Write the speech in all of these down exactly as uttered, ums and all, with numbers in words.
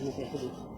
Assalamualaikum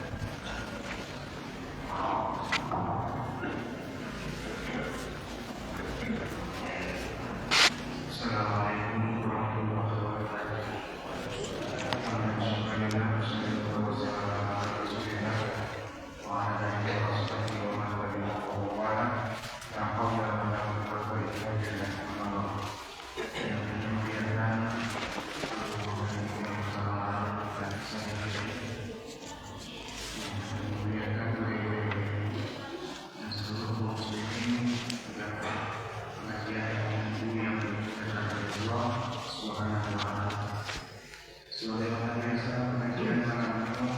warahmatullahi wabarakatuh. Alhamdulillah, wassalatu wassalamu ala Rasulillah wa ala alihi wa sahbihi wa man walah. La haula wa la quwwata illa billah. Yang dimuliakan, yang dimuliakan oleh dan seluruh kaum muslimin, terdapat pengajian ilmu yang dimuliakan oleh Allah Subhanahu wa Ta'ala. Sebagaimana biasa, pengajian malam minggu,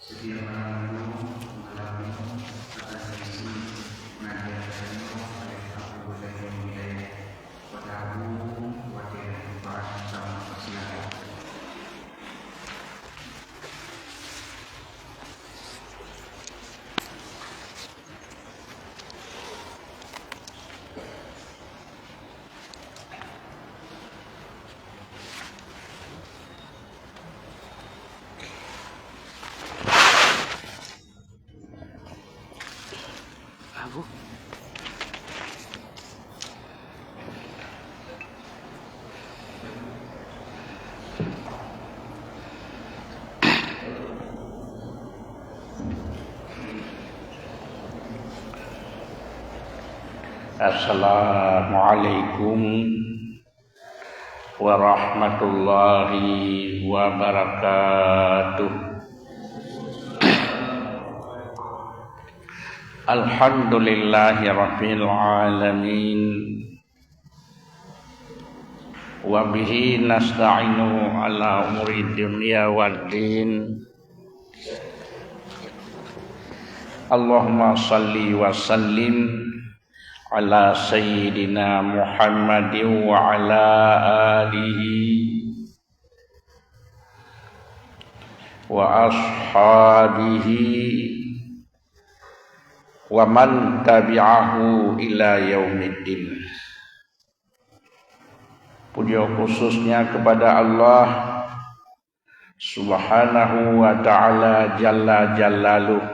setiap malam minggu, malam minggu akan diisi pengajian ilmu oleh Abu Zainul Hidayah. Pada Abu, wakil Pak Sam Persilakan. Abu. Assalamualaikum warahmatullahi wabarakatuh. Alhamdulillahirabbil alamin. Wa bihi nasta'inu ala umuri dunya waddin. Allahumma salli wa sallim ala sayyidina Muhammadin wa ala alihi wa ashabihi wa man tabi'ahu ila yaumiddin. Puja khususnya kepada Allah Subhanahu wa Ta'ala Jalla Jalaluh.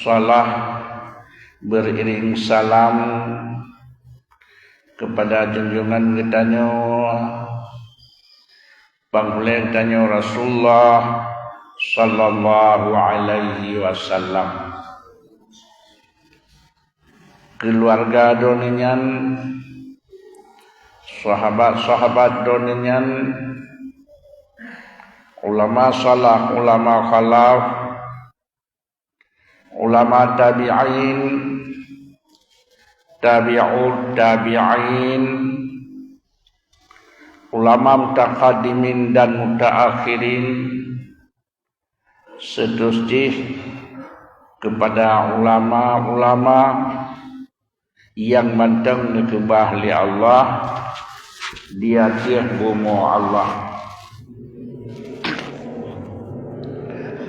Salah beriring salam kepada junjungan geutanyoe, Panghulée geutanyoe Rasulullah sallallahu alaihi wasallam. Keuluwarga droeneuh nyan, sahabat-sahabat droeneuh nyan, ulama salaf, ulama khalaf, ulama tabi'in, tabi'ut tabi'in, ulama mutaqaddimin dan mutaakhirin, seutôs jih keupada ulama-ulama nyang mantong neukeubah lé Allah di ateueh bumoe Allah.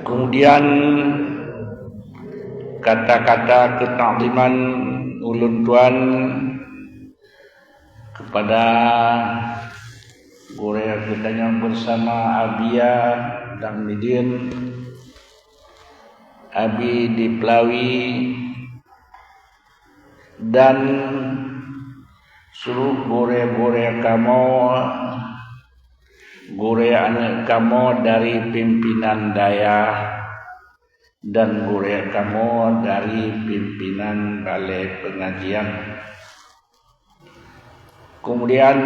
Keumudian, kata-kata keutakziman ulôn tuan keupada gurée geutanyoe beusama Abia dan Midin, Abi di Peulawi, dan seluruh gurée-gurée kamoe, gurée aneuëk kamoe dari pimpinan dayah dan gurée kamoe dari pimpinan balée peungajian. Keumudian,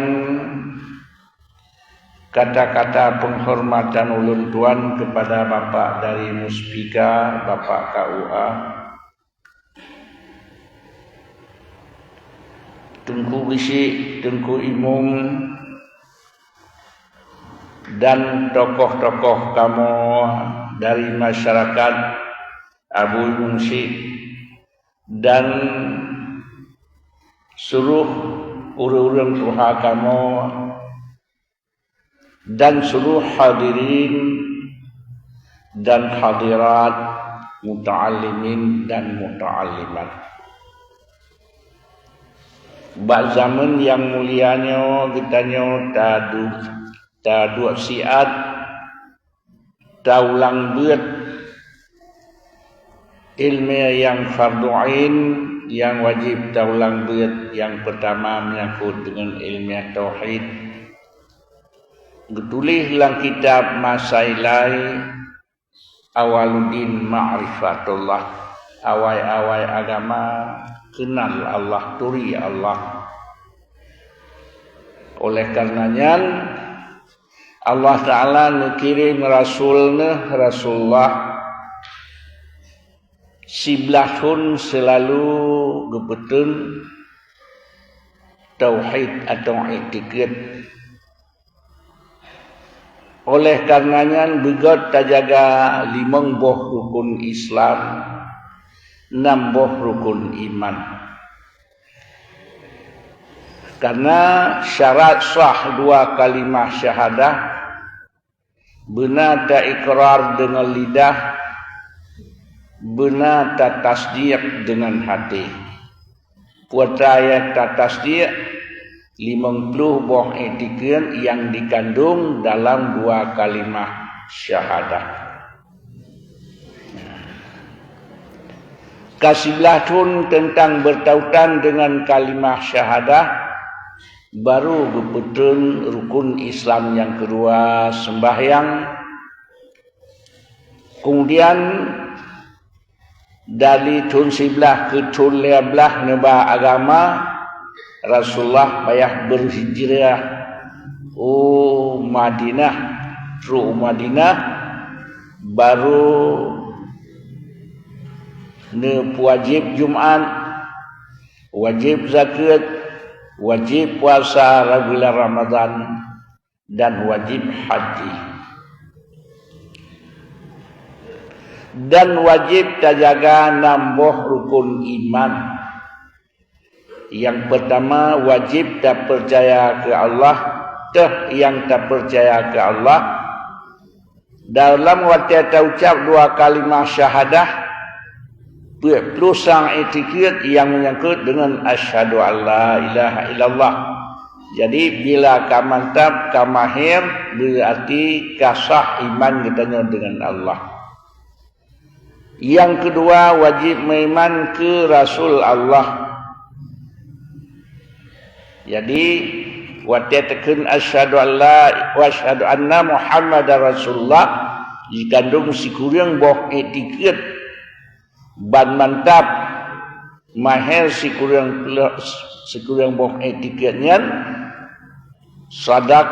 kata-kata peunghormatan ulôn tuan keupada Bapak dari Muspika, Bapak K U A, Teungku Geuchik, Teungku Imum, dan tokoh-tokoh kamoe dari masyarakat, Abu Imum Syik, dan seluruh ureuëng-ureuëng tuha kamoe, dan seluruh hadirin dan hadirat, muta'allimin dan muta'allimat. Bak zaman nyang mulia nyoe, geutanyoe tadu-, taduek siat taulang beuet ilmu nyang fardhu ain nyang wajéb taulang beuet. Nyang peutama menyangkut deungon ilmu tauhid. Geutuléh lam kitab Masailai, Awaluddin Ma'rifatullah, awai-awai agama kenal Allah, turi Allah. Oleh karena nyan, Allah Ta'ala neukirém rasul neuh, Rasulullah, siblaih thon seulalu geupeuteun tauhid atau iktikad. Oleh karena nyan, beugét tajaga limong boh rukun Islam, nam boh rukun iman. Karena syarat sah dua kalimah syahadah, beuna taikrar deungon lidah, beuna tatasdiek deungon até. Peue nyang tatasdiek, limong ploh boh iktikad nyang dikandong dalam dua kalimah syahadah. Ka siblaih thon teuntang beutautan deungon kalimah syahadah, barô geupeuteun rukun Islam nyang keudua, seumbahyang. Keumudian, dari thon siblaih keu thon lhèe blaih neuba agama, Rasulullah payah beuhijrah u Madinah. Trok u Madinah, barô neupeuwajéb Jumat, wajéb zakeuet, wajéb puasa bulan Ramadhan, dan wajéb haji. Dan wajéb tajaga nam boh rukun iman. Nyang peutama, wajéb tapeucaya keu Allah, teuh nyang tapeucaya keu Allah. Dalam watèe taucab dua kalimah syahadah, peuet ploh sang iktikad nyang meunyangkot deungon asyhadu an la ilaha illallah. Jadi, bila ka mantap, ka mahé, beurati ka sah iman geutanyoe deungon Allah. Nyang keudua, wajéb meuiman keu rasul Allah. Jadi, watèe takheun asyhadu an la, wa asyhadu anna Muhammadar Rasulullah, jikandong sikureueng boh iktikad ban mantap, mahé sikureueng, sikureueng boh iktikad nyan, sadaq,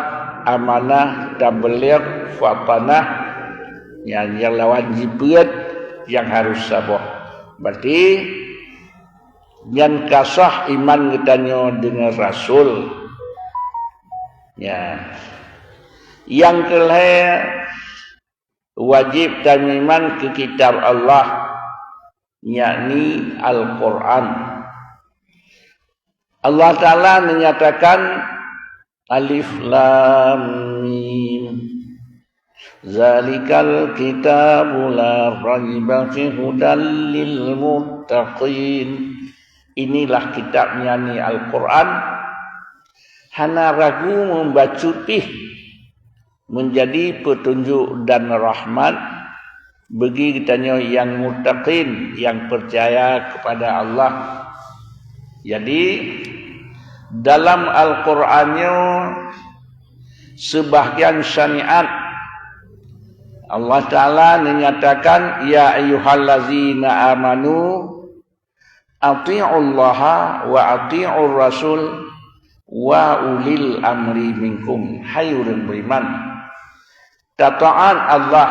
amanah, tabligh, fatanah, nyan nyang lawan jipeuet nyang harôh saboh. Berarti, nyan ka sah iman geutanyoe deungon rasul. Nyan. Nyang keulhèe, wajéb tameuiman keu kitab Allah, yakni Al-Qur'an. Allah Ta'ala menyatakan, Alif Lam Mim. Zalikal kitabu la raiba fihi hudal lil muttaqin. Inilah kitab, yakni Al-Qur'an, hana ragu meubacut pih, meunjadi peutunjok dan rahmat bagi geutanyoe nyang muttaqin, nyang peucaya keupada Allah. Jadi, dalam Al-Qur'an nyoe seubahgian syariat, Allah Ta'ala neunyatakan, "Ya ayyuhallazina amanu, ati'ullaha wa ati'ur rasul wa ulil amri minkum." Hai ureuëng beriman, tataat Allah,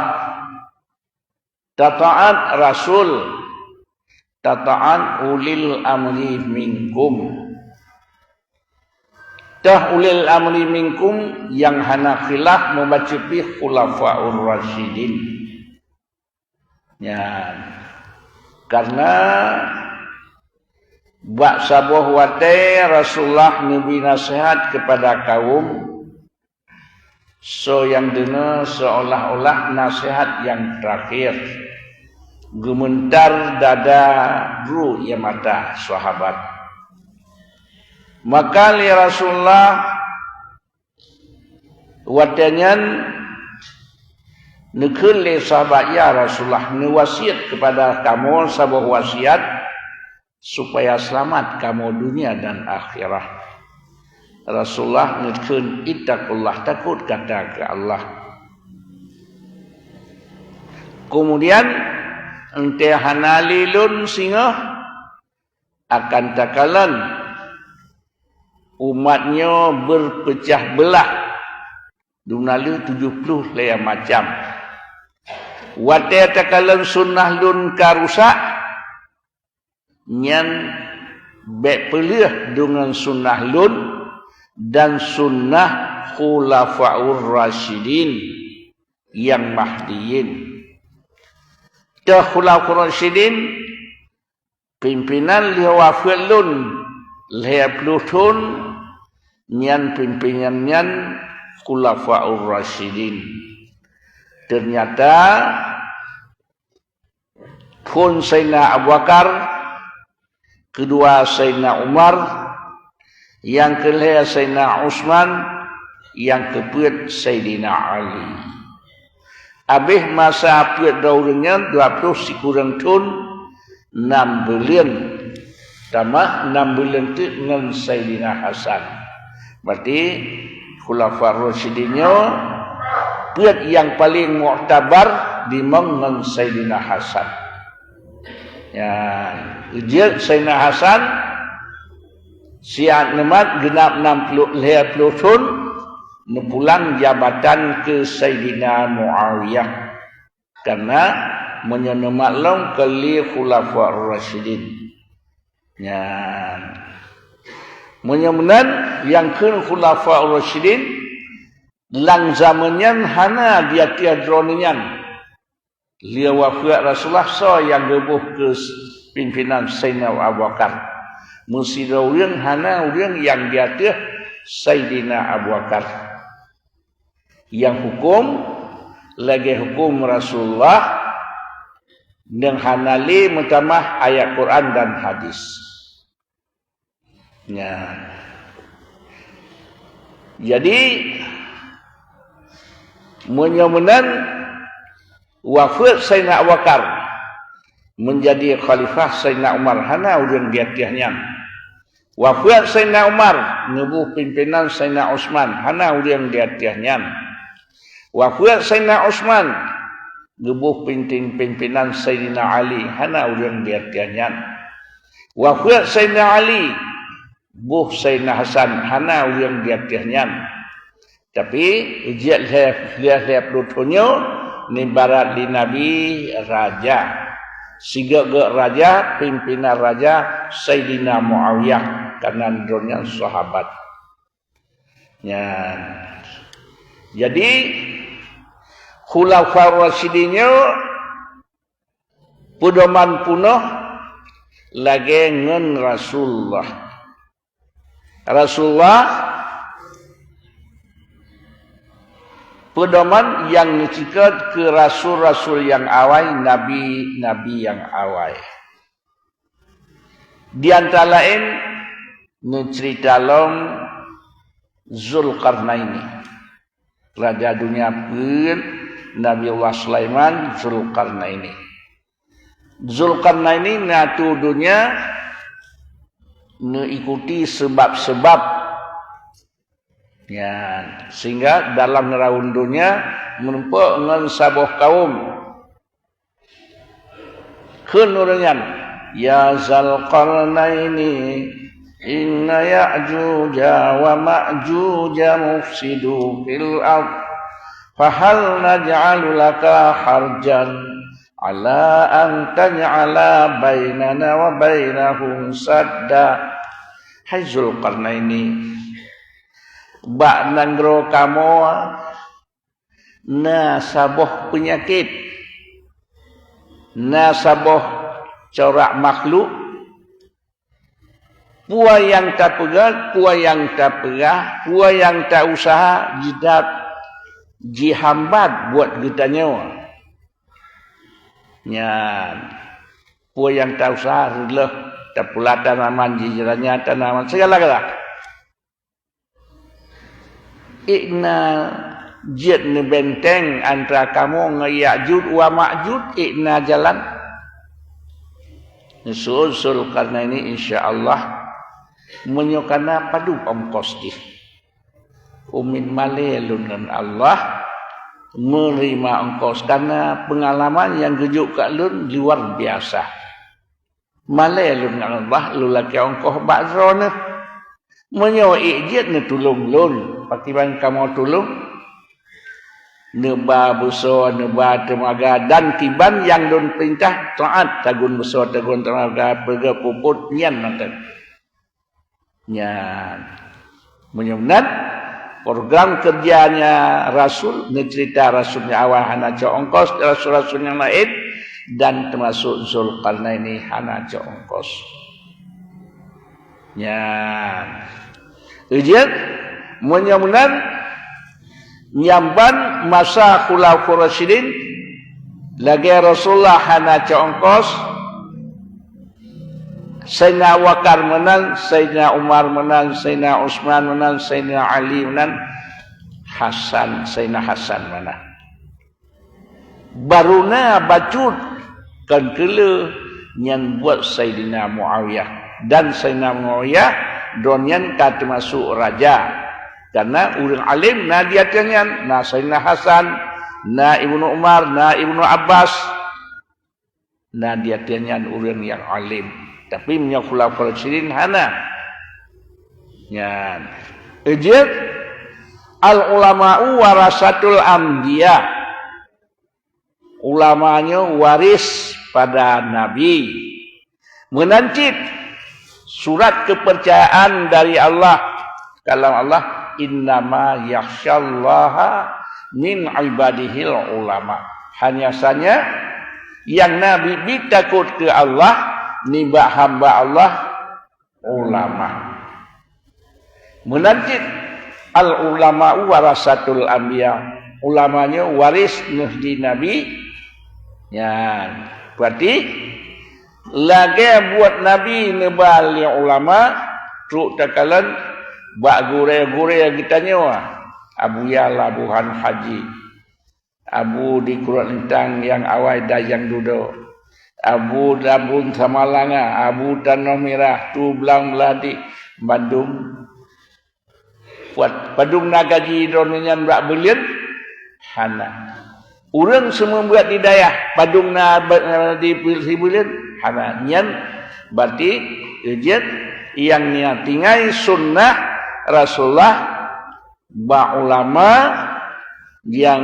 tataat Rasul, tataat ulil amri minkum. Toh ulil amri minkum, nyang hana khilaf mubaca pih khulafaur rasyidin. Nyan. Karena bak saboh watée Rasulullah neubri nasihat keupada kaum, soe nyang deungoe seolah-olah nasihat nyang teurakhir, geumeuntar dada bru ie mata sahabat. Maka lé Rasulullah watée nyan neukheun lé sahabat, "Ya Rasulullah, neuwasiet keupada kamoe saboh wasiat supaya seulamat kamoe dunia dan akhirat." Rasulullah neukheun, "Ittaqullah, takot gata keu Allah." Keumudian, "Eunteuk hana lé lôn singoh, akan takalon umat nyoe beupeucah beulah dum na lheueh tujoh ploh lhée macam. Watée takalon sunnah lôn ka rusak, nyan bék peulheueh deungon sunnah lôn dan sunnah khulafaur rasyidin nyang mahdiyyin." Toh khulafaur rasyidin, pimpinan lheueh wafeuet lôn lhée ploh thon, nyan pimpinan nyan khulafaur rasyidin. Teunyata phon Saidina Abu Bakar, keudua Saidina Umar, nyang keulhée Saidina Utsman, nyang keupeuet Saidina Ali. Abéh masa peuet droe ureuëng nyan dua ploh sikureueng thon, nam buleuen, tamah nam buleuen teuk ngon Saidina Hasan. Berarti khulafa rasyidin nyoe peuet nyang paleng muktabar dimong ngon Saidina Hasan. Nyan, jeuet Saidina Hasan siat neumat geunap nam ploh lhée ploh thon, neupulang jabatan keu Saidina Muawiyah. Karena meunyoe neumat lom keu lhée khulafa rasyidin. Nyan. Meunyoe meunan nyang kheun khulafa rasyidin, lam zaman nyan hana di ateueh droeneuh nyan. Lheueh wafeuet Rasulullah, soe nyang geuboh keu pimpinan? Saidina Abu Bakar. Meusidroe ureuëng hana ureuëng nyang di ateueh Saidina Abu Bakar. Nyang huköm lagée huköm Rasulullah, nyang hana lé meutamah ayat Quran dan hadis. Nyan. Jadi, meunyoe meunan, wafeuet Saidina Abu Bakar, meunjadi khalifah Saidina Umar, hana ureuëng di ateueh nyan. Wafeuet Saidina Umar, neuboh pimpinan Saidina Utsman, hana ureuëng di ateueh nyan. Wafeuet Saidina Utsman, geuboh pimpinan Saidina Ali, hana ureuëng di ateueh nyan. Wafeuet Saidina Ali, boh Saidina Hasan, hana ureuëng di ateueh nyan. Tapi, jeuet lhée, lhée, lhée ploh thon nyoe, neuibarat lé Nabi raja. Sigoe-goe raja, pimpinan raja, Saidina Muawiyah, karena droeneuh nyan sahabat. Nyan. Jadi, khulafa rasyidin nyoe peudoman peunoh lagée ngon Rasulullah. Rasulullah peudoman nyang neuceukat keu rasul-rasul nyang awai, nabi-nabi nyang awai. Di antara laén neuceurita lom Zulkarnaini. Raja donya peuet Nabiullah Sulaiman, Zulkarnaini. Zulkarnaini neuatoe donya neuikuti seubab-seubab. Nyan, sehingga dalam neuraun donya meurumpok ngon saboh kaum. Kheun ureuëng nyan, "Ya Zulkarnaini, inna Ya'juja wa Ma'juja mufsidu fil ard, fahal naj'alu laka harjan ala an taj'ala bainana wa bainahum sadda?" Hai Zulkarnaini, bak nanggroe kamoe na saboh peunyakét, na saboh corak makhluk, peue nyang tapeugét, peue nyang tapeugah, peue nyang ta-useuha, jidab jihambat buet geutanyoe. Nyan, peue nyang ta-useuha reuloh, tapula tanaman, jijaranya tanaman, segala-gala. Ikna jeuet neubenteng antara kamoe ngon Ya'juj wa Ma'juj, ikna jalan. Neusu'on Zulkarnaini, insya Allah, meunyoe kana padub ongkos jih. Umin malée lôn ngon Allah meuneurimong ongkos, kana peungalaman nyang geujok keu lôn luar biasa. Malée lôn ngon Allah, lôn lakée ongkos bak droeneuh. Meunyoe ék jeuet neutulông lôn, pakriban kamoe tulông? Neuba beusoe, neuba teumaga, dan kiban nyang lôn peurintah taát, tagun beusoe, tagun teumaga, peugah puput, nyan mantong. Nyan. Meunyoe meunan, program keureuja nyan rasul, neuceurita rasul nyang awai hana cok ongkos, rasul-rasul nyang laén, dan teumasok Zulkarnaini hana cok ongkos. Nyan. Ujeuen, meunyoe meunan, nyang ban masa Khulafaur Rasyidin, lagée Rasulullah hana cok ongkos, Saidina Abu Bakar meunan, Saidina Umar meunan, Saidina Utsman meunan, Saidina Ali meunan, Hasan, Saidina Hasan meunan. Baru na bacut kon keu lheueh nyan buet Saidina Muawiyah. Dan Saidina Muawiyah, droeneuh nyan ka teumasok raja. Karena ureuëng além na di ateueh nyan, na Saidina Hasan, na Ibnu Umar, na Ibnu Abbas. Na di ateueh nyan ureuëng nyang além. Tapi meunyoe Khulafaur Rasyidin hana. Nyan. Ujeuen, "Al-ulama'u warasatul anbiya." Ulama nyoe waris pada nabi. Meunan cit surat keupeurcayaan dari Allah, kalam Allah, "Innama yakhsyallaha min ibadihil ulama." Hanya saja nyang na biet-biet takot keu Allah nibak hamba Allah, ulama. Meunan cit, "Al-ulama'u warasatul anbiya." Ulama nyoe waris neuh di nabi. Nyan, berarti lagée buet nabi neuba lé ulama, trok takalon bak gurée-gurée geutanyoe, Abuya Labuhan Haji, Abu di Kruen Lintang nyang awai dayang dudoe, Abu Dabun Samalanga, Abu Tanoh Mirah, Tu Blang Meuladi, bandum. Buet padum na gaji droeneuh nyan bak buleuen? Hana. Ureuëng seumeubeuet di dayah, padum na ba-, di sibuleuen? Hana. Nyan berarti ujeuen nyang tinggai sunnah Rasulullah bak ulama nyang,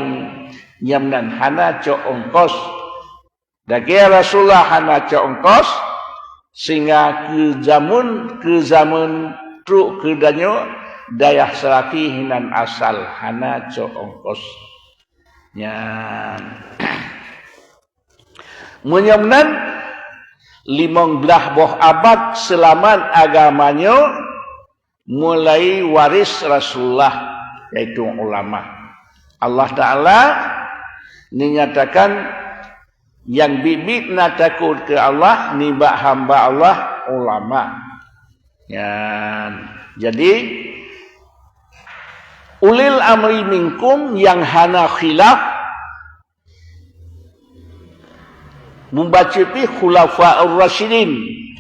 nyang nan hana cok ongkos. Lagée Rasulullah hana cok ongkos, sehingga keu jameun, keu jameun trok keu tanyoe, dayah Seulaki hinan asal hana cok ongkos. Nyan. Meunyoe meunan, limong blaih boh abad seulamat agama nyoe mulai waris Rasulullah, yaitu ulama. Allah Taala neunyatakan nyang biet-biet na takot keu Allah nibak hamba Allah, ulama. Nyan. Jadi, ulil amri minkum nyang hana khilaf mubacut pih Khulafaur Rasyidin.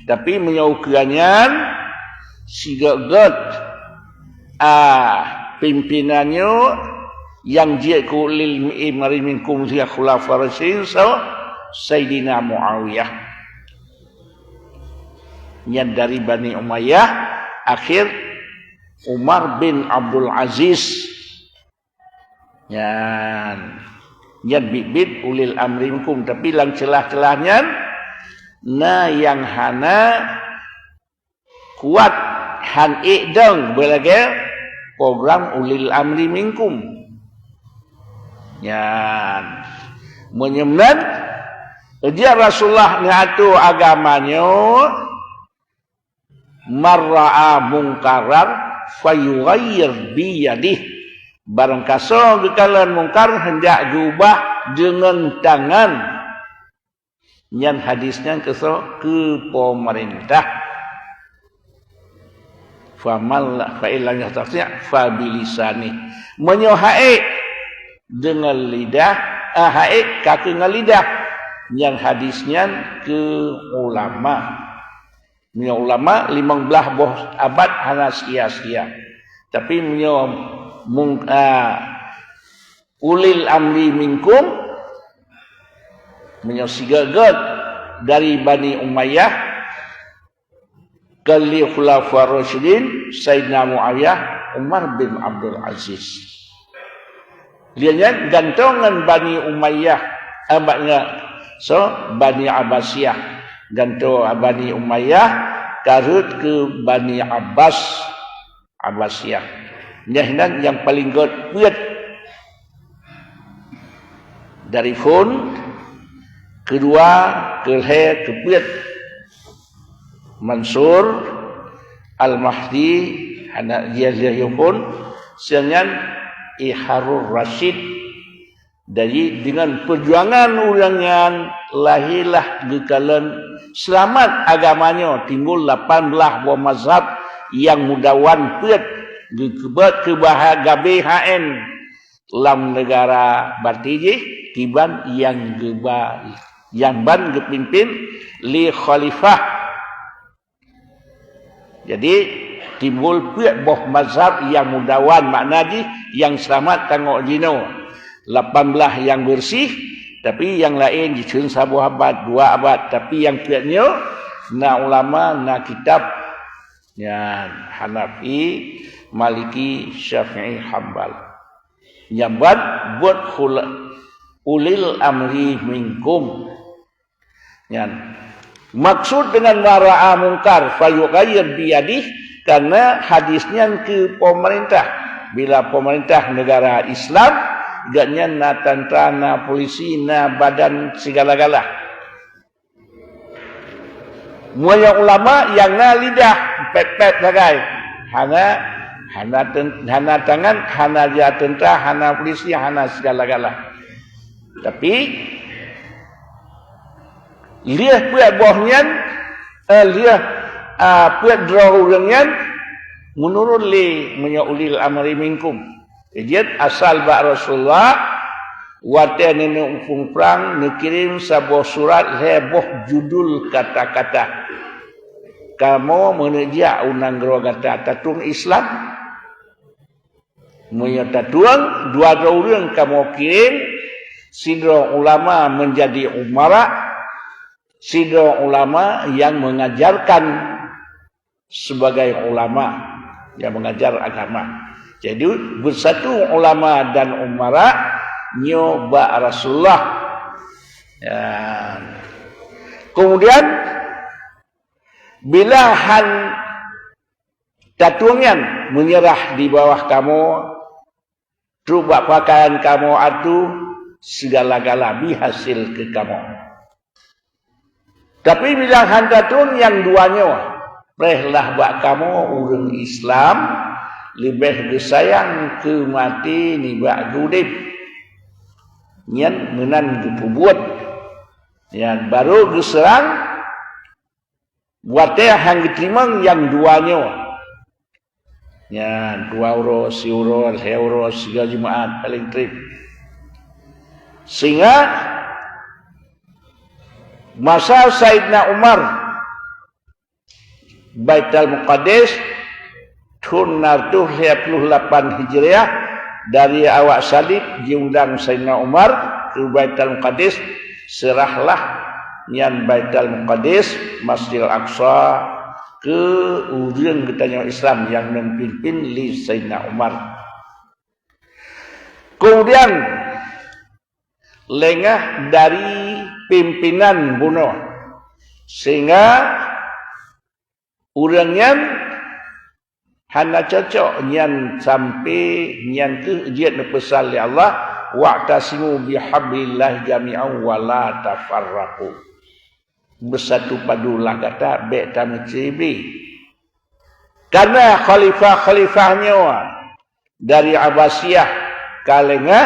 Tapi meunyoe ukeue nyan sigét-gét, ah, pimpinannya nyang jeuet keu ulil amri minkum, ya Khulafaur Rasyidin, so, Saidina Muawiyah. Nyan dari Bani Umayyah, akhir Umar bin Abdul Aziz. Nyan, nyan biet-biet ulil amri minkum, tapi lam ceulah-ceulah nyan na nyang hana kuat, han ék dong, beulagée program ulil amri minkum. Nyan. Meunyoe meunan, jeuet Rasulullah neuatur agama nyoe, "Man ra'a mungkaran falyughayyir biyadih." Barangkasoe geukalon mungkar, hendak geubah deungon tangan. Nyan hadis nyan keu soe? Keu pemerintah. Faman la, fa in lam yastati' fa bilisanih. Meunyoe ha'ék deungon lidah, ah, ha'ék ka keu ngon lidah. Nyan hadis nyan keu ulama. Meunyoe ulama limong blaih boh abad hana sia-sia. Tapi meunyoe mung-, ah, ulil amri minkum, meunyoe sigeut-geut dari Bani Umayyah, kali Khulafa Rasyidin, Saidina Muawiyah, Umar bin Abdul Aziz. Lheueh nyan gantoe ngon Bani Umayyah, eh, ba-, ngon, so, Bani Abbasiyah. Gantoe Bani Umayyah, ka rhot keu Bani Abbas, Abbasiyah. Nyan hinan nyang paleng göt peuet. Dari phon, keudua, keulhèe, keupeuet. Mansur Al-Mahdi, hana, dia, dia phon, sinan Harun Rasyid. Jadi, dengan perjuangan ureuëng nyan, lahirlah geukalon seulamat agama nyoe, timbul lapan blaih boh mazhab nyang meudawan peuet, geukeubot keu bahasa gabé H N lam neugara, berarti jih kiban nyang geuba, nyang ban geupimpin lé khalifah. Jadi, timbul peuet boh mazhab nyang meudawan, makna jih nyang seulamat tanggok jinoe. Lapan blaih nyang beureuséh, tapi nyang laén jitheun saboh abad, dua abad, tapi nyang peuet nyoe na ulama, na kitab, nyan Hanafi, Maliki, Syafi'i, Hambal. Nyang ban buet khula-, ulil amri minkum. Nyan. Maksud dengan man ra'a mungkar falyughayyir biyadih, karena hadis nyan keu pemerintah. Bila pemerintah negara Islam, gobnyan na tentara, na polisi, na badan sigala-gala. Meunyoe ulama nyang na lidah, pet-pet sagai. Hana, hana ten-, hana tangan, hana ja tentara, hana polisi, hana sigala-gala. Tapi, lheueh peuet boh nyan, eh, lheueh, ah, peuet droe ureuëng nyan, meunurot lé meunyoe ulil amri minkum. Jeuet asal bak Rasulullah, watée neuneuk muphom prang, neukirém saboh surat lhée boh judul kata-kata. Kamoe meuneuk jak u nanggroe gata tatueng Islam. Meunyoe tatueng, dua droe ureuëng kamoe kirém, sidroe ulama meunjadi umara, sidroe ulama nyang meungajarkan sebagai ulama nyang meungajar agama. Jadi, beusatu ulama dan umara nyoe bak Rasulullah. Ya. Kemudian, bila han tatueng nyan meunyeurah di bawah kamoe, trok bak pakaian kamoe atu, sigala-gala bie hasé keu kamoe. Tapi bila han tatueng nyang dua nyoe, preh lah bak kamoe ureuëng Islam leubeh geusayang keu maté nibak geuudeb. Nyan meunan geupeubuet. Nyan barô geuseurang, watée han geuteurimong nyang dua nyoe. Nyan, dua uroe, siuroe, lhée uroe, sigoe Jumaat, paleng treb. Sehingga masa Saidina Umar, Baitul Muqaddas, thon na reutôh lhée ploh lapan Hijriah, dari awak saleb jiundang Saidina Umar keu Baitul Muqaddas, seurahlah nyan Baitul Muqaddas, Masjidil Aqsa, keu ureuëng geutanyoe Islam nyang neupimpin lé Saidina Umar. Kemudian, lengah dari pimpinan bunoe, sehingga ureuëng nyan Hana cocok nyan, sampai nyan keuh jeuet neupeusan lé Allah, "Wa'tasimu bihablillahi jami'an wa la tafarraqu." Beusatu padulah gata, bék tameucrebre. Karena khalifah-khalifah nyoe dari Abbasiyah ka lengah,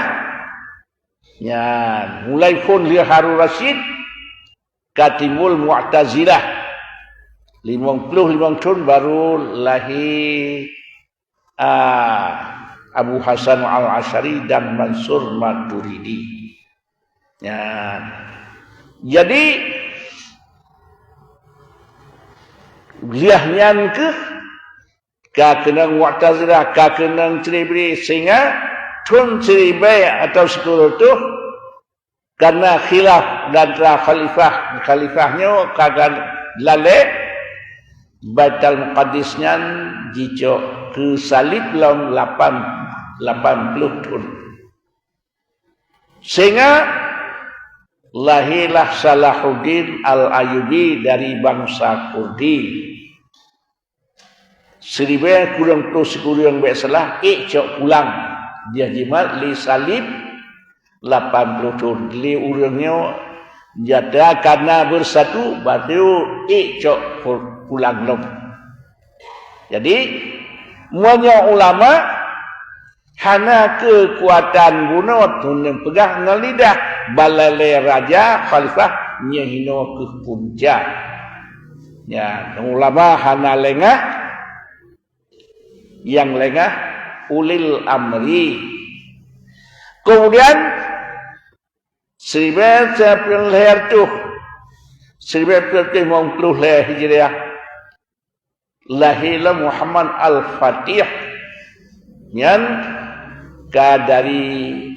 nyan mulai phon lé Harun Rasyid ka timbul Mu'tazilah. Limong ploh limong thon baru lahé, ah, Abu Hasan Al-Asy'ari dan Mansur Maturidi. Nyan. Jadi, lheueh nyan keuh ka keunong Mu'tazilah, ka keunong crebre, sehingga thon siribée atau sikureueng reutôh, karena khilaf di antara khalifah, khalifah nyoe ka lalée, Baitul Muqaddas nyan jicok keu saleb lom lapan, lapan ploh thon. Sehingga lahirlah Salahuddin Al-Ayyubi dari bangsa Kurdi. Siribée kureueng ploh sikureueng bék salah, ék cok pulang. Dia jimat lé saleb lapan ploh thon. Lé ureuëng nyoe nyata kana beusatu, baru ék cok pu-, pulang lom. Jadi, meunyoe ulama hana keukuatan bunoe, teuneuk peugah ngon lidah, balée lé raja khalifah nyoe hinoe keuh punca. Ya, ulama hana lengah, nyang lengah ulil amri. Kemudian, siribée sikureueng lhée reutôh, siribée peuet reutôh limong ploh lhée Hijriah, lahirlah Muhammad Al-Fatih. Nyan ka dari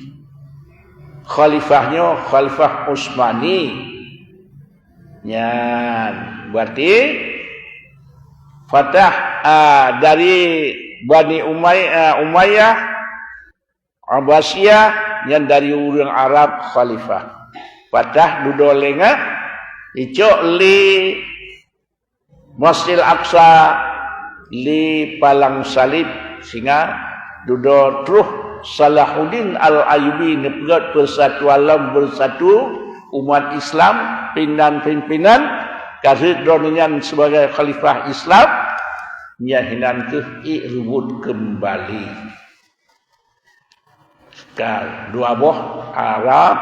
khalifah nyoe, Khalifah Utsmani. Nyan, berarti Fatah, ah, dari Bani Umay-, ah, Umayyah, Abbasiyah, nyan dari ureuëng Arab khalifah. Fatah dudoe lengah, icok lé Masjidil Aqsa, lé palang saleb, sehingga dudoe troh Salahuddin Al-Ayyubi neupeugét persatuan lom, beusatu umat Islam, pimpinan-pimpinan, ka rhot droeneuh nyan sebagai khalifah Islam, nyan hinan keuh ék reubot keumbali. Ka dua boh Arab,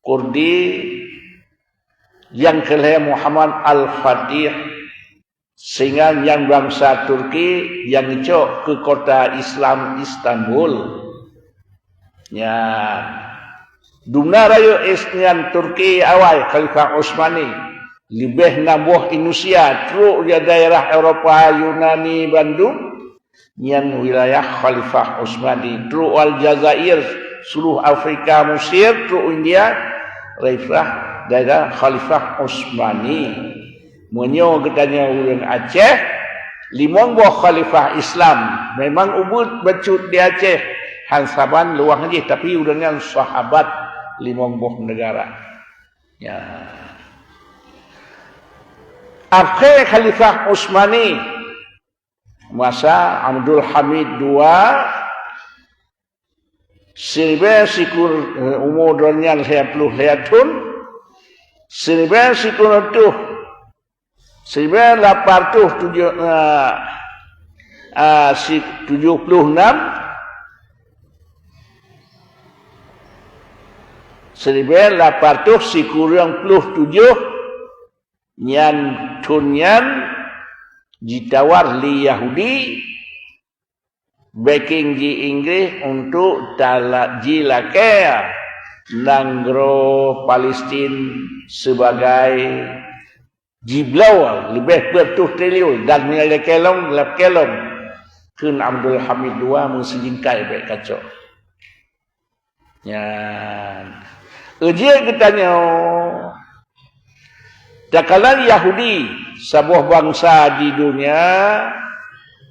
Kurdi, nyang keu lhée Muhammad Al-Fatih, sehingga nyang bansa Turki nyang cok keu kota Islam Istanbul. Nyan, dumna rayeuk is nyan Turki awai Khalifah Utsmani, leubeh nam boh Indonesia, trok di daerah Eropa, Yunani bandum, nyan wilayah Khalifah Utsmani, trok Aljazair, seluruh Afrika, Mesir, trok India, daerah, daerah Khalifah Utsmani. Meunyoe geutanyoe ureuëng Aceh, limong boh khalifah Islam, memang ubit bacut di Aceh, han saban luwah jih, tapi ureuëng nyan sahabat limong boh negara. Ya. Akhé Khalifah Utsmani, masa Abdul Hamid dua, siribée sikur-, eh, umu droeneuh nyan lhée ploh lhée thon, siribée sikureueng reutôh, siribée lapan reutôh tujoh, eh, eh, si-, tujoh ploh nam, siribée lapan reutôh sikureueng ploh tujoh, nyan thon nyan jitawar lé Yahudi, backing di Inggréh untuk tala-, jilakée nanggroe Palestin sebagai jibloe leubeh peuet reutôh triliun dan meulakée lom, lakée lom kheun Abdul Hamid dua meuseujingkai bék kacok. Nyan. Ujian geutanyoe, takalon Yahudi, saboh bansa di dunia,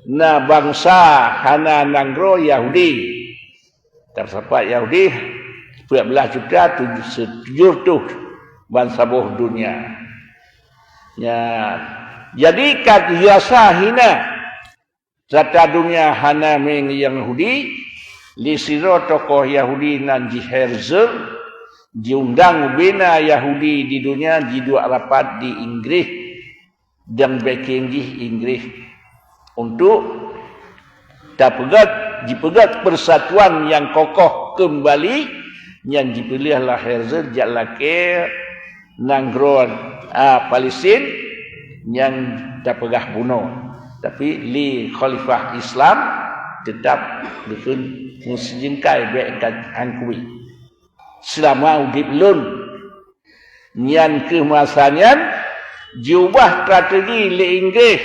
na bansa hana nanggroe Yahudi. Teusapat Yahudi, peuet blaih juta tujoh reutôh bansaboh dunia. Nyan. Jadi, ka geurasa hina. Rata donya hana meng Yahudi, lé sidroe tokoh Yahudi nan jih Herzl, jiundang ubena Yahudi di donya jiduek rapat di Inggris dan backing jih Inggris untuk tapeugét, jipeugét persatuan nyang kokoh keumbali, nyang jipeuleueh lé Herzl jak lakée nanggroe, a, Palestin nyang tapeugah bunoe. Tapi lé khalifah Islam teutap geukheun meuseujengkai bék ka han kubi. Seulama udeb lôn, nyan kheueh masa nyan jiubah strategi lé Inggris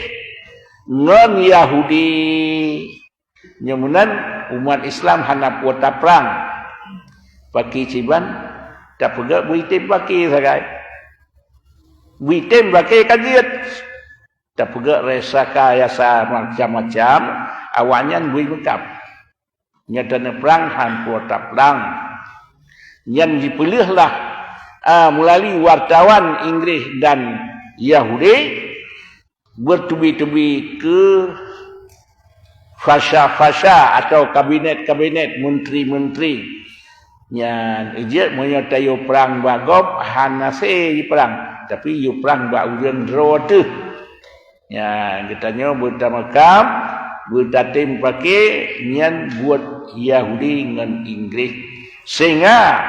ngon Yahudi. Nyoe meunan umat Islam hana peue taprang. Paki ciban tapeugét beuitem paki sagai. Beuitem paki ka jeuet. Tapeugét rekayasa macam-macam, awaknyan bui meukab. Nyata neuprang han peue taprang. Nyan jipeuleueh lah, a, meulalu wartawan Inggris dan Yahudi, beutubi-tubi keu fasha-fasha atau kabinet-kabinet, menteri-menteri. Nyan, ijeuet meunyoe tayue prang bak gob, hana sé jiprang, tapi yue prang bak ureuëng droe teuh. Nyan, geutanyoe beutameukab, beutatem pake, nyan buet Yahudi ngon Inggris. Sehingga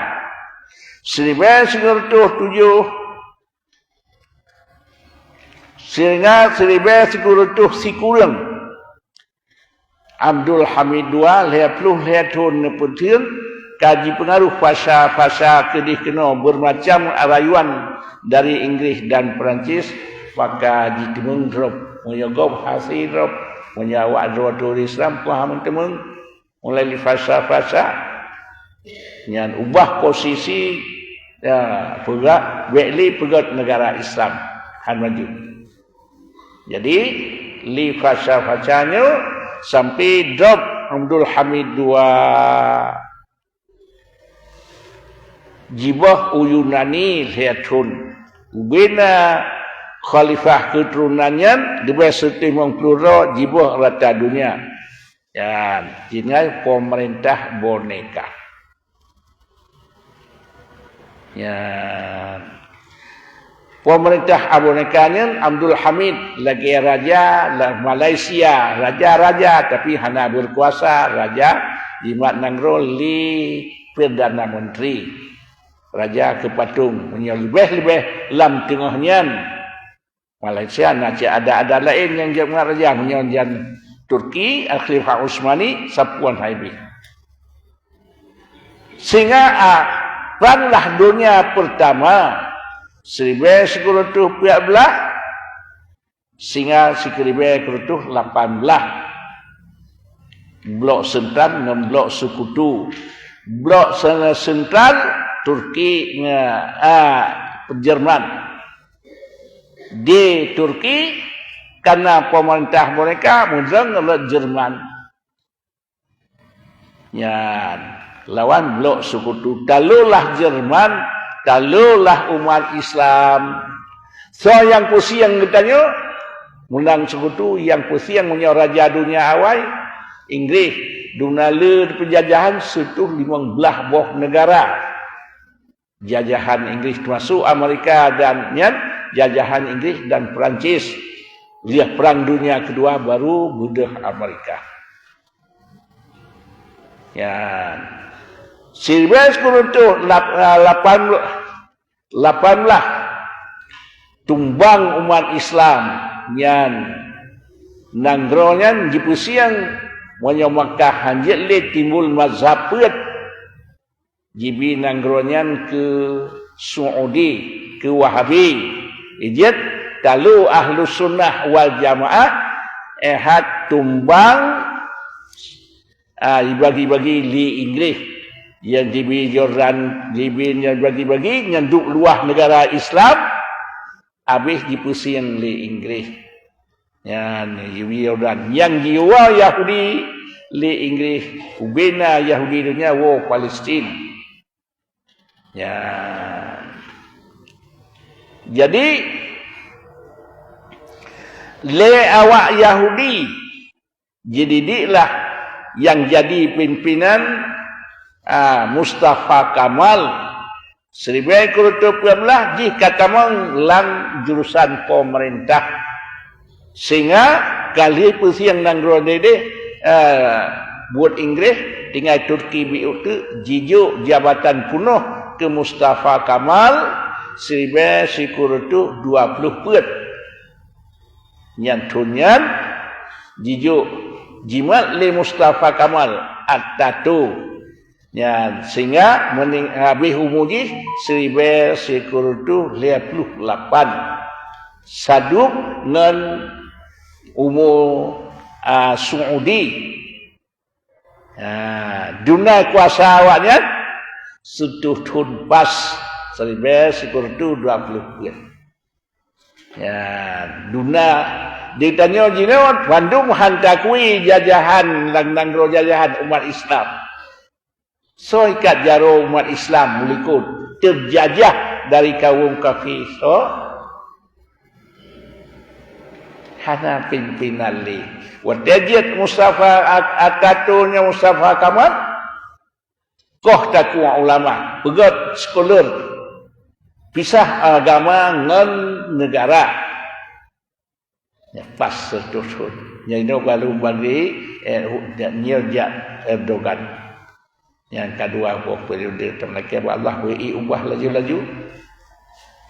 siribée sikureueng reutôh tujoh Sehingga siribée sikureueng reutôh sikureueng, Abdul Hamid dua, lhée ploh lhée thon neupeutheun, ka jipeungaroh fasha-fasha keudeh keunoe beureumacam rayuan dari Inggris dan Perancis, maka jiteumeung drob. Meunyoe gob hase drob, meunyoe awak droe turi Islam, peue hana meuteumeung. Mulai di fasha-fasha, nyan ubah posisi, ya, peugah, bék lé peugét neugara Islam, han maju. Jadi, lé fasha-fasha nyoe sampai drob Abdul Hamid dua. Jiboh u Yunani lhée thon. Ubena khalifah keuturonan nyan leubeh seutimong ploh droe jiboh rata donya. Nyan, jih nyan pemerintah boneka. Nyan. Pemerintah boneka nyan Abdul Hamid lagée raja la-, Malaysia, raja-raja tapi hana berkuasa, raja jimat nanggroe lé perdana menteri. Raja keu patong, meunyoe leubeh-leubeh lam teungoh nyan. Malaysia na cit adat-adat laén nyang jeuet ngon raja, meunyoe jan Turki, Al-Khalifah Utsmani, sapeue hai bih. Sehingga, a, Perang Lah Donya Pertama, siribée sikureueng reutôh peuet blaih, sehingga sikuribée keureutoh lapan blaih. Blok Sentral ngon Blok Sekutu. Blok se-, Sentral, Turki ngon, a, Jerman. Di Turki, karena pemerintah mereka meudong lé Jerman. Nyan, lawan Blok Sekutu. Taloe lah Jerman, taloe lah umat Islam. Soe nyang pusieng geutanyoe? Meunang Sekutu nyang pusieng meunyoe raja donya awai, Inggris, dum na le penjajahan seutoh limong blaih boh negara. Jajahan Inggris, termasuk Amerika dan nyan, jajahan Inggris dan Perancis. Lheueh Perang Dunia Kedua baru beudôh Amerika. Nyan. Siribée sikureueng reutôh lap-, lapan, lapan blaih tumbang umat Islam nyan. Nanggroe nyan jipeusieng meunyoe Makkah hanjeuet lé timbul mazhab peuet. Jibi nanggroe nyan keu Saudi, keu Wahabi. Ijeuet taloe Ahlus Sunnah wal Jamaah, éhat tumbang, a, jibagi-bagi lé Inggris. Nyang jibi Jordan, jibi nyang bagi-bagi, nyang duek luwah negara Islam, habéh jipeusieng lé Inggris. Nyan, Yahudi Yordan. Nyang jiwoe Yahudi lé Inggris, ubena Yahudi donya woe Palestin. Nyan. Jadi, lé awak Yahudi Jididiklah nyang jadi pimpinan, ah, Mustafa Kamal. Siribèe sikureueng reutôh peuet blah jih ka tamong lam jurusan pemerintah. Sehingga ka lheueh peusiang nanggroe deh, eh, buet Inggréh, tinggai Turki biôh teuk jijok jabatan peunoh keu Mustafa Kamal siribèe sikureueng reutôh dua ploh peuet. Nyan thôn nyan jijok jimat lé Mustafa Kamal Ataturk. Nyan sehingga meuning-, habéh umu jih siribèe sikureueng reutôh lhèe ploh lapan. Sadub ngon umu, a, Saudi. A, duna kuasa awaknyan seutuh thôn pas siribèe sikureueng reutôh dua ploh peuet. Ya, duna di tanyoe jinoe bandum han takui jajahan lam nanggroe jajahan umat Islam. Soe ikat jaroe umat Islam meulikot teujajah dari kawöm kafé soe? Hana pimpinan lé. Watèe jeuet Mustafa At-, Ataturk nyan Mustafa Kamal, koh takue ulama, peugöt sekuler, pisah agama ngon neugara. Nyan pas seutuh thôn. Nyan inoe baru bagi, eh, nyoe jak Erdogan. Nyang kadua boh periode teumeulakèe bak Allah, W I ubah laju-laju.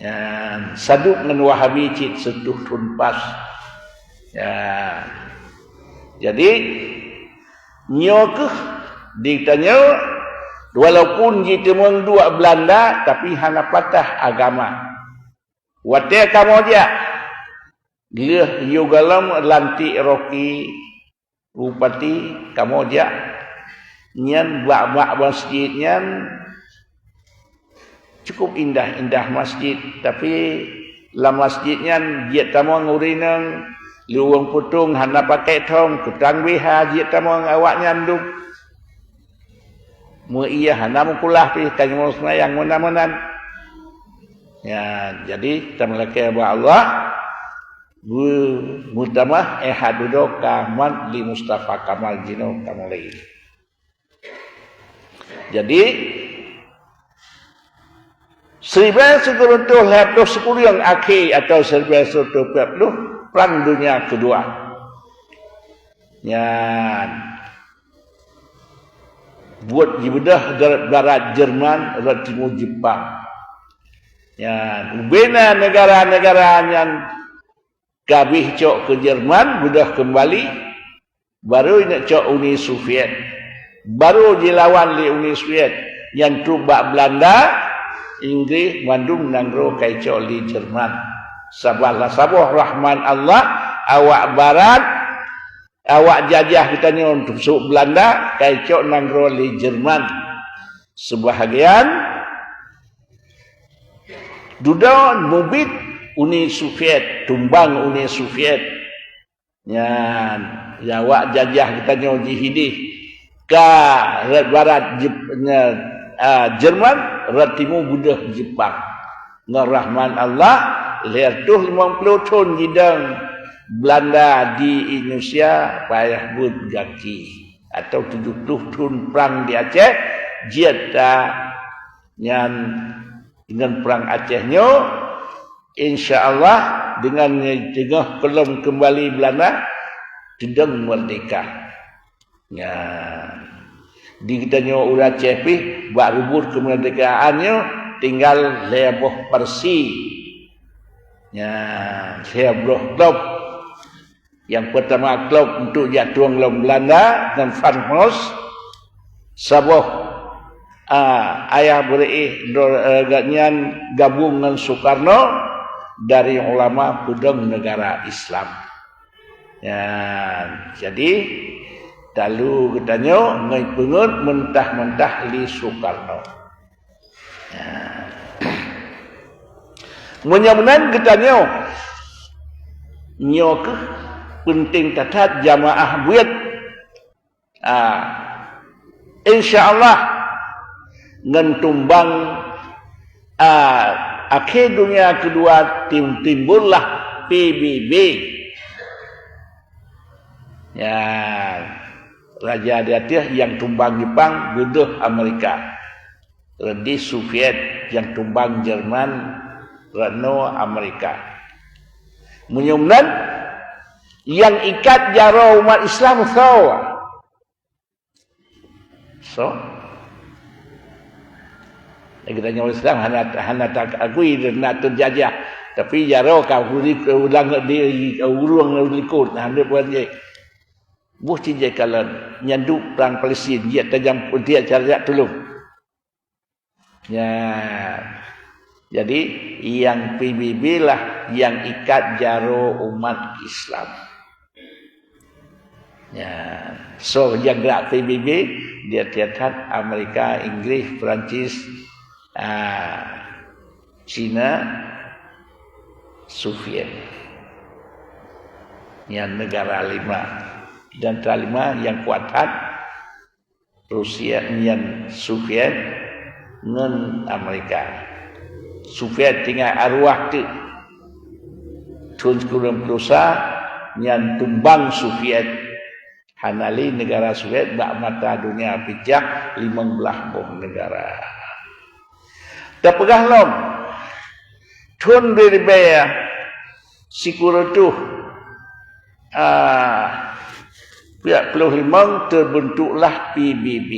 Nyan sadub ngon Wahabi cit seutuh thôn pas. Ya. Jadi, nyoe keuh di tanyoe, walaupun jiteumeung duek Beulanda, tapi hana patah agama. Watèe kamoe jak, lheueh yue gohlom lantik Rocky Bupati, kamoe jak. Nyan bak-bak masjid nyan cukup indah-indah masjid, tapi lam masjid nyan jeuet tamong ureueng inong, luwong putong hana pakai thong, kutang B H jeuet tamong awaknyan dum. Meu-ie hana meukulah pih, tanyoe seumayang meunan-meunan. Ya, jadi tameulakèe bak Allah, beu-, meutamah, eh, hat dudoe ka mat lé Mustafa Kamal jinoe tamulai. Jadi, siribèe sikureueng reutôh lhèe ploh sikureueng akhé atau siribèe sikureueng reutôh peuet ploh, Perang Dunia Keudua. Nyan. Buet jibeudôh rot barat Jerman, rot timu Jepang. Nyan, ubena neugara-neugara nyan ka abéh cok keu Jerman, beudôh keumbali, baru ineuk cok Uni Soviet. Baru jilawan lé Uni Soviet, nyan trôk bak Beulanda, Inggréh, mandum nanggroe ka icok lé Jerman. Saboh lah saboh rahmat Allah, awak barat, awak jajah geutanyoe untuk sôk Beulanda, ka icok nanggroe lé Jerman. Seubahagian dudoe mubiet Uni Soviet, tumbang Uni Soviet. Nyan, awak jajah geutanyoe jih idéh ka rot barat Jep-, nyan, a, Jerman, rot timu beudôh Jepang. Ngon rahmat Allah, lhèe reutôh limong ploh thôn jidong Beulanda di Indonesia payah beuet gaki, atau tujoh ploh thôn prang di Aceh, jeuet ta nyan deungon prang Aceh nyoe, insya Allah, deungon teungoh keulom keumbali Beulanda, teudong meurdeka. Nyan. Di geutanyoe ureueng Aceh pih bak reubot keumeurdekaan nyoe tinggai lhèe boh versi. Nyan, lhèe boh klub. Nyang peurtama klub untuk jak tueng lom Beulanda ngon Van Hulst. Saboh, a, ayah beureuéh, a, gobnyan gabong ngon Soekarno dari ulama peudong neugara Islam. Nyan, jadi, talu geutanyoe ngon peungeut meunah-meunah lé Soekarno. Nyan. Meunyoe meunan geutanyoe, nyoe keuh peunteng that-that jamaah buet. A, insya Allah, ngon tumbang, a, akhé dunia keudua tim-, timbullah P B B. Nyan, raja di ateueh nyang tumbang Jepang, beudôh Amerika. Reudi Soviet nyang tumbang Jerman, reunoe Amerika. Meunyoe meunan, nyang ikat jaroe umat Islam soe? Soe? Geutanyoe Islam hana, hana taakui na teujajah. Tapi jaroe ka uri-, ulang di ureuëng likot, hana buet jih. Boh ci jih kalon, nyan duek prang Palestin, jeuet tajam, jeuet cari tulông. Nyan. Jadi, nyang P B B lah nyang ikat jaroe umat Islam. Nyan. Soe nyang gerak P B B, di ateueh that Amerika, Inggris, Perancis, ah, Cina, Soviet. Nyan neugara lima. Dan neugara lima nyang kuat that, Rusia nyan Soviet ngon Amerika. Soviet tinggai arwah teuk. Thon sikureueng ploh sa nyan tumbang Soviet. Hana lé neugara Soviet bak mata donya, pih jak limong blaih boh neugara. Tapeugah lom, thon dua ribèe sikureueng reutôh, ah, peuet ploh limong teubeuntuklah P B B.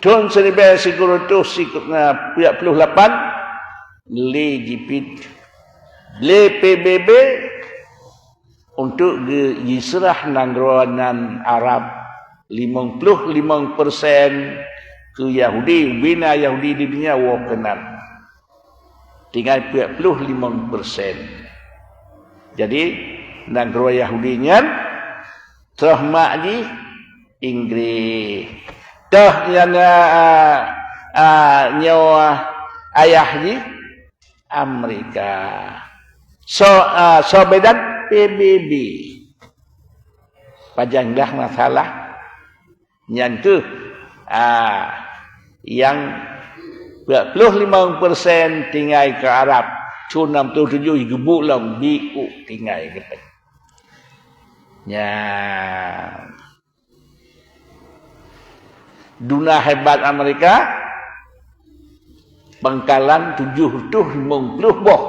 Thon siribèe sikureueng reutôh siku-, ah, peuet ploh lapan lé jipit lé P B B untuk geu-, jiseurah nanggroe nan Arab, limong ploh limong persen keu Yahudi, ubena Yahudi di donya woe keunan. Tinggai peuet ploh limong persen. Jadi, nanggroe Yahudi nyan, troh mak jih Inggris. Troh nyan, a, a, nyoe ayah jih Amerika. Soe, a, soe beudan? P B B. Pajan dah masalah nyan keuh, a, nyang peuet ploh limong persen tinggai keu Arab, thon nam ploh tujoh geubuek lom biuk tinggai geutanyoe. Nyan. Duna hebat Amerika, pangkalan tujoh reutôh limong ploh boh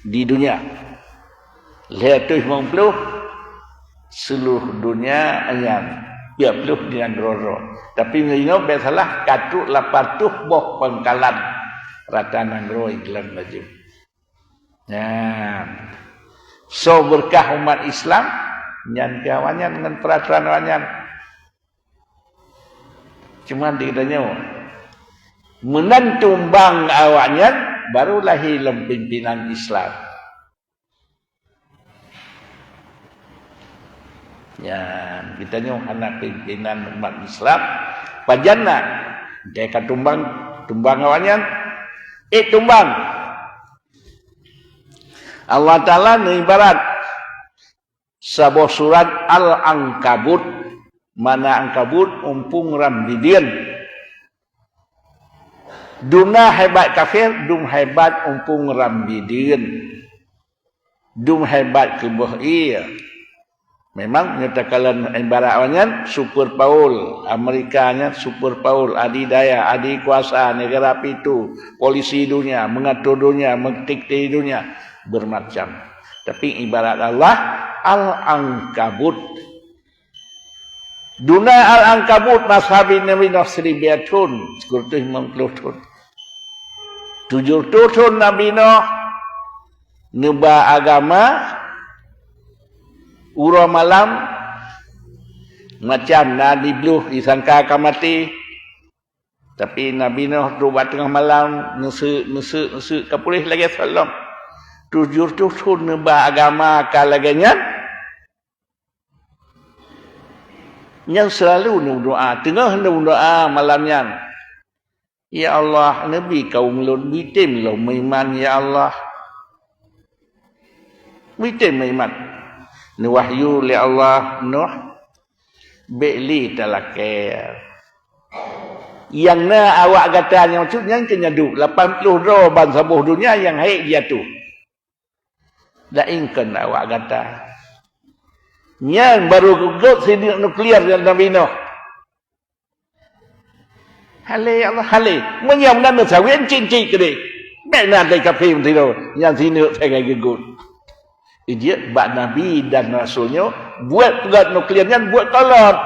di donya. Lhèe reutôh limong ploh seuluruh donya nyan, peuet ploh di nanggroe-nanggroe. Tapi meunyoe bèk salah, ka trôk lapan reutôh boh pangkalan rata nanggroe England laju. Nyan. Soe beureukat umat Islam, nyan keu awaknyan ngon peuratoran awaknyan. Cuma di geutanyoe, meunan tumbang awaknyan, baru lahé lom pimpinan Islam. Nyan, geutanyoe hana pimpinan umat Islam. Pajan na? Deh ka tumbang, tumbang awaknyan. Eh, tumbang. Allah Taala neuibarat saboh surat Al-Ankabut, makna Ankabut, umpung ram bideuen. Dum na hebat kafé, dum hebat umpung ram bideuen. Dum hebat keu boh ié. Memang nyoe takalon ibarat awaknyan super power, Amerika nyan super power, adidaya, adikuasa, neugara pitu, polisi donya, meungatur donya, meudikte donya, bermacam. Tapi ibarat Allah, Al-Ankabut. Dum na Al-Ankabut masa Nabi Nuh siribèe thon, sikureueng reutôh limong ploh thon. Tujoh reutôh thon Nabi Nuh neuba agama, uroe malam, macam na dibloh disangka ka maté. Tapi Nabi Nuh trôk bak teungoh malam, neuseuk, neuseuk, neuseuk, ka puléh lagèe seuem. Tujoh reutôh thon neuba agama ka lagèe nyan. Nyan seulalu neudoa, teungoh neudoa malam nyan, "Ya Allah, neubi kawöm lôn, bri tem lôn meuiman, ya Allah. Bri tem meuiman." Neuwahyu lé Allah, "Nuh, bèk lé talakèe. Nyang na awak gata nyoe cut nyan keu nyan duek, lapan ploh droe bansaboh donya nyang hèk jiatoe." Laén kon awak gata. Nyan barô geugot sineuk nuklir nyan Nabi Nuh. Hale ya Allah, hale. Meunyoe meunan saweue cit-cit keudeh. Bèk na lé kafé meusidroe nyang sineuk sagai geugot. Ijeuet bak Nabi dan Rasul nyoe buet peugöt nuklir nyan buet kolot.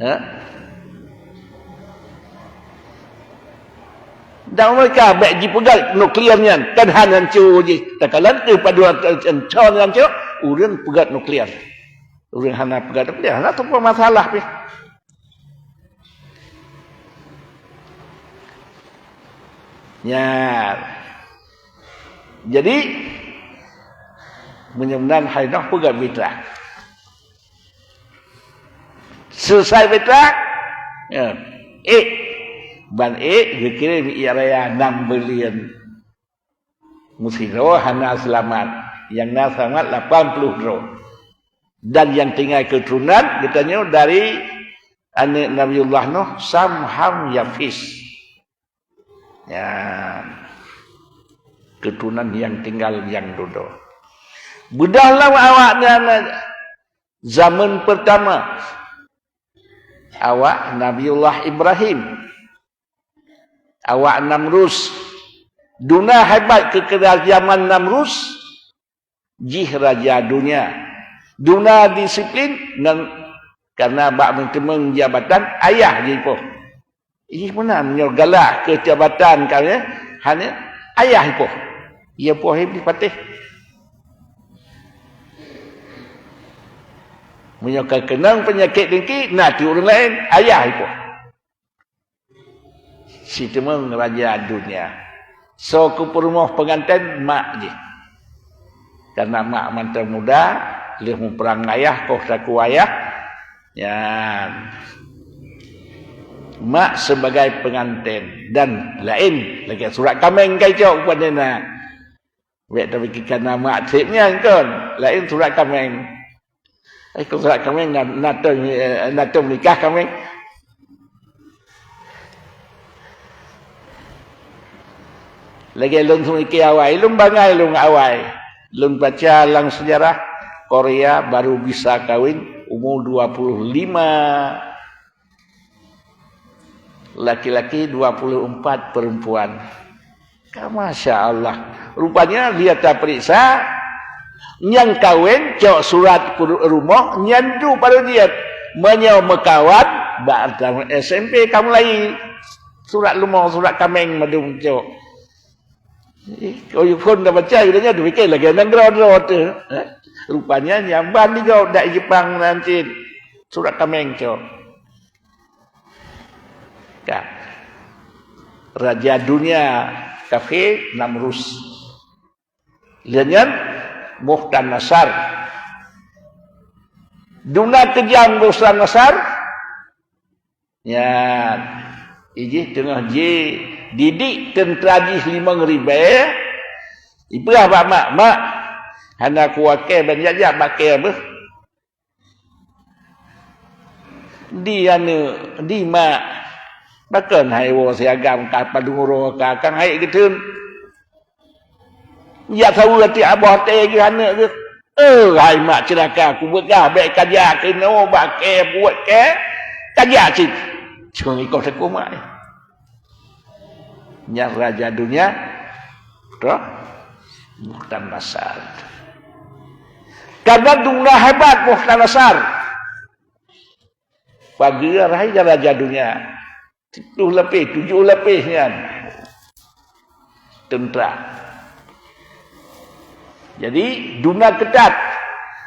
Ha? Dan mereka bèk jipeugöt nuklir nyan kan hana hanco jih. Takalon keu padua con hanco ureueng peugöt nuklir. Ureueng hana peugöt nuklir hana teupeu masalah pih. Nyan. Jadi meunyoe meunan hai noh peugöt fitrah. Seusai fitrah, ya, ék. Ban ék geukirém ék raya nam buleuen. Meusidroe hana seulamat, nyang na seulamat lapan ploh droe. Dan nyang tinggai keuturonan geutanyoe dari aneuk Nabiullah Nuh, Sam, Ham, Yafis. Nyan keuturonan nyang tinggai nyang dudoe. Beudôh lom awaknyan zaman peurtama, awak Nabiullah Ibrahim, awak Namrus. Duna hebat keu keurajeuen Namrus, jih raja donya. Duna disiplin ngon karna bak meuteumèe jabatan ayah jih poh. Jih meunan meunyoe galak keu jabatan ka hana ayah jih poh. Iya poh jih patéh. Meunyoe ka keunong peunyakét dengki na ti ureueng laén ayah jih poh. Siteumèe raja donya. Soe keu peurumoh peungantén mak jih. Karna mak mantong muda, lheueh muprang ayah, koh takue ayah. Nyan. Mak sebagai peungantén dan laén lagèe surat kaméng kai cok bukan na. Bèk tapikirkan nama treb nyan kon, laén surat kaméng. Eh, kon surat kaméng na, na tom, eh, na tom nikah kaméng. Lagèe lôn seumiké awai, lôn bangai lôn awai. Lôn baca lam sejarah Korea baru bisa kawin umur dua puluh lima. Laki-laki dua puluh empat perempuan. Ka masya Allah. Rupanya dia taperiksa nyang kawin cok surat rumoh nyan tu baru jeuet. Meunyoe meukawan bak S M P ka mulai surat lumoh, surat kaméng mandum cok. Ih, kau phon dah baca geutanyoe tapikir lagèe nanggroe droe teuh. Eh? Rupanya nyang ban digop dak Jepang nan cit. Surat kaméng cok. Ka. Raja dunia kafé Namrus. Lheueh nyan Muhtanasar. Duna keujam Muhtanasar. Nyan, ijih teungoh ji didik teuntra jih limong ribèe, ipeugah bak mak, "Mak, hana kuwakèe ban jak-jak bakèe beuh." Di aneuk, di mak, pakon hai woe siagam ka padum uroe ka kang hai geutheun. Jak saweue tiep boh tée geuh aneuk geuh. "Eh, hai mak ceulaka, kupeugah bèk kajak keunoe bak kèe buet kèe, kajak cit." Cuma ikôt teukuma. Nyan raja dunia, toh? Muhtanasar. Karena duna hebat Muhtanasar. Pageue raja, raja dunia. Siplôh lapéh, tujoh lapéh nyan teuntra. Jadi, duna keutat.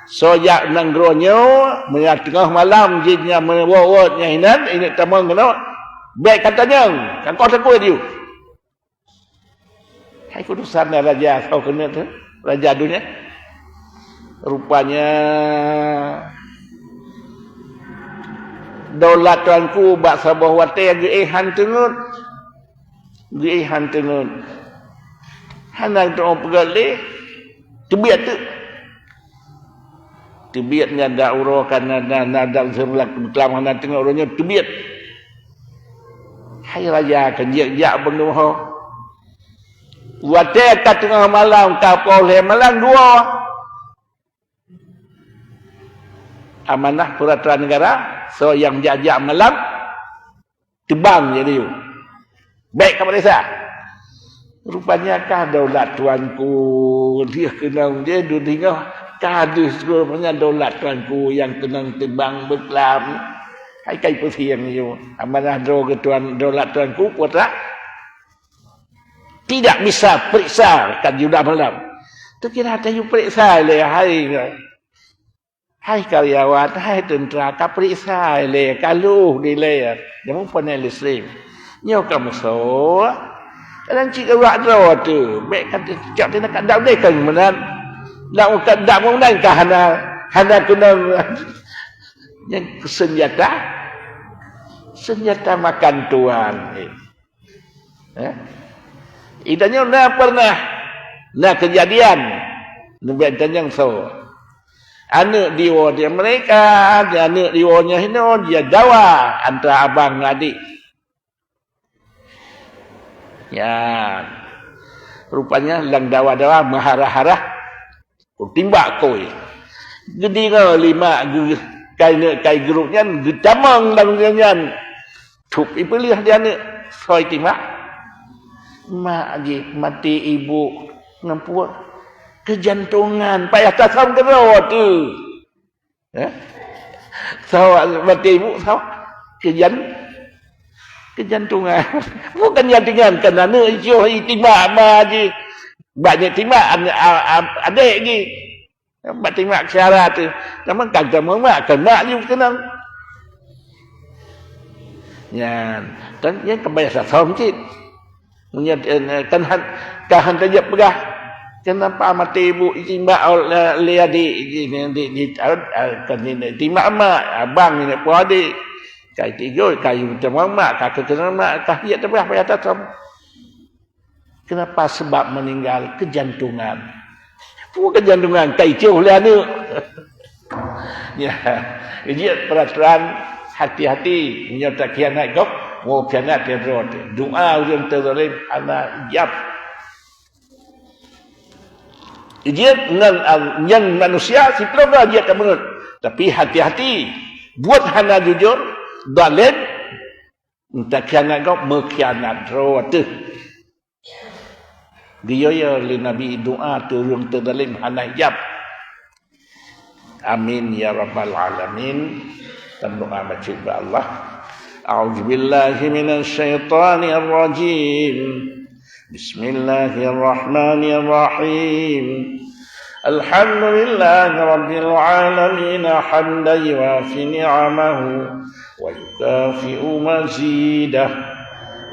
Soe jak nanggroe nyoe, meunyoe teungoh malam jih nyan meuwot-wot nyan inan, ineuk tamong keunoe, bèk ka tanyong, ka koh takot yue. Hai keudusan raja soe keuneuk teuh, raja dunia. Rupanya daulat tuanku bak saboh watèe geuéh han teungeut. Geuéh han teungeut. Hana teupeugah lé, teubiet teuk. Teubiet nyan dak uroe ka na, na, na dak seulak beuklam hana teungoh uroe nyoe teubiet. Hai raja keu jeuet jak beuneuho. Watée ka teungoh malam, ka poh lhée malam, dua. Amanah peuratoran negara, soe nyang jak-jak malam, teubang jadi. Bék ka peuriksa. Rupanya ka daulat tuanku, dia keunong dia dudoe, ka deuh rupanya daulat tuanku nyang keunong teubang beuklam. Hai kai pusieng nyoe, amanah droe keu tuan, daulat tuanku putra. Tidak bisa periksa kan yudah malam. Teukira tayue periksa lé hai, hai karyawan, hai teuntara, ka periksa lé, ka lheueh dilée. Jamu panai listrik. Nyoe ka musoh. Kadang cit urak droe tu. Bék ka cok tina ka dak deh kan meunan. Dak ka dak meunan ka hana, hana keunong. Nyang senjata, senjata makan tuan. Eh. Eh? Itanyoe na pernah, na keujadian, neubeuet tanyong soe. Aneuk diwoe di Amerika, aneuk diwoe nyoe hinoe, jia dawa antara abang ngon adik. Nyan. Rupanya lam dawa-dawa meuharah-harah. Timbak kôi. Geudeungoe lé mak geuh kai neuk kai geuruek nyan geutamong lam nyan. Thôb ipeuleueh di aneuk, soe timbak. Mak jih maté ibu ngon puet. Keujantongan, payah tasam keudroe teuh. Eh? Sawa maté ibu, sawa. Keujan-, keujantongan. Bukan jantongan, kan aneuk isioh itimbak ma jih. Bak nyan timbak an-, a-, a-, adék jih. Bak timbak syara teuh. Teuma kan teuma mak, kan mak jih keunong. Nyan, kan nyan kan payah tasam cit. Meunyoe, eh, kan han, ka han tajak peugah, "Kenapa maté ibu itimbak lé, lé adik?" Di, di, di, di, ah, kan ni, timbak mak, abang ni, po adik. Kai tigo, kai teuma mak, ka keukeunong mak, ka hiet teupeugah payah tasam. Kenapa sebab meninggal? Kejantungan. Peue keujantungan, ka icoh lé aneuk. Ya, jeuet peuratoran, hati-hati meunyoe takhianat gob, meukhianat keu droe teuh. Doa ureueng teuzalém hana ijab. Jeuet ngon, ngon manusia siplôh goe jeuet ka meunurot. Tapi hati-hati, buet hana jujur, zalém, takhianat gob, meukhianat droe teuh. Geuyue lé Nabi doa teuh ureueng teuzalém hana ijab. Amin ya rabbal alamin. Tandoa bacut bak Allah. A'udzubillahi minasyaitonirrajim. Bismillahirrahmanirrahim. Alhamdulillahi rabbil alamin, hamdan yuwafi ni'amahu wa yukafi'u mazidah.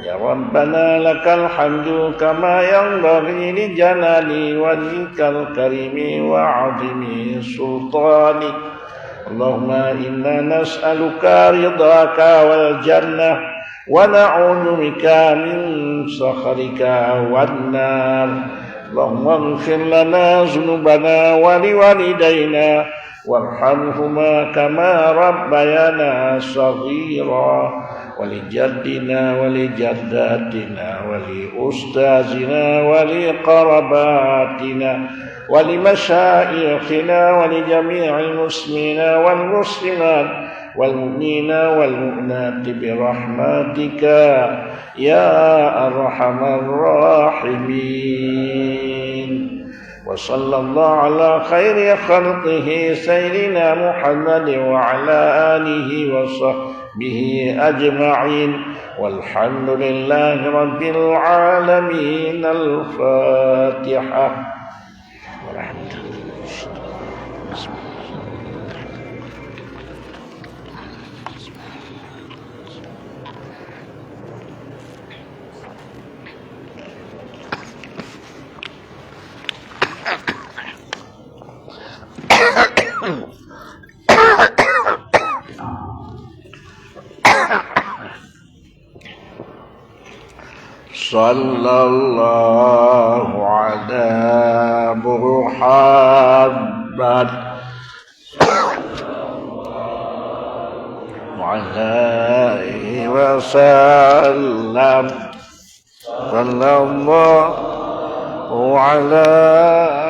Ya Rabbana lakal hamdu kama yanbaghi li jalali wajhikal karimi wa azimi sultanik. Allahumma inna nas'aluka ridhaka wal jannah wa na'udzu bika min sakhatika wan nar. Allahumma ighfir lana dzunubana wa liwalidaina warhamhuma kama rabbayana shaghira, wa li jaddina wa li jaddatina wa li ustazina wa li qarabatina wa li masyaikhina wa li jami'il muslimina wal muslimat wal mu'minina wal mu'minati bi rahmatika ya arhamar rahimin. Wa sallallahu ala khairi khalqihi sayyidina Muhammadin wa ala alihi wa sahbihi ajma'in. Walhamdulillahi rabbil alamin. Al-Fatihah. Sallallahu ala Muhammad wa ala alihi wasallam. Sallallahu وعلى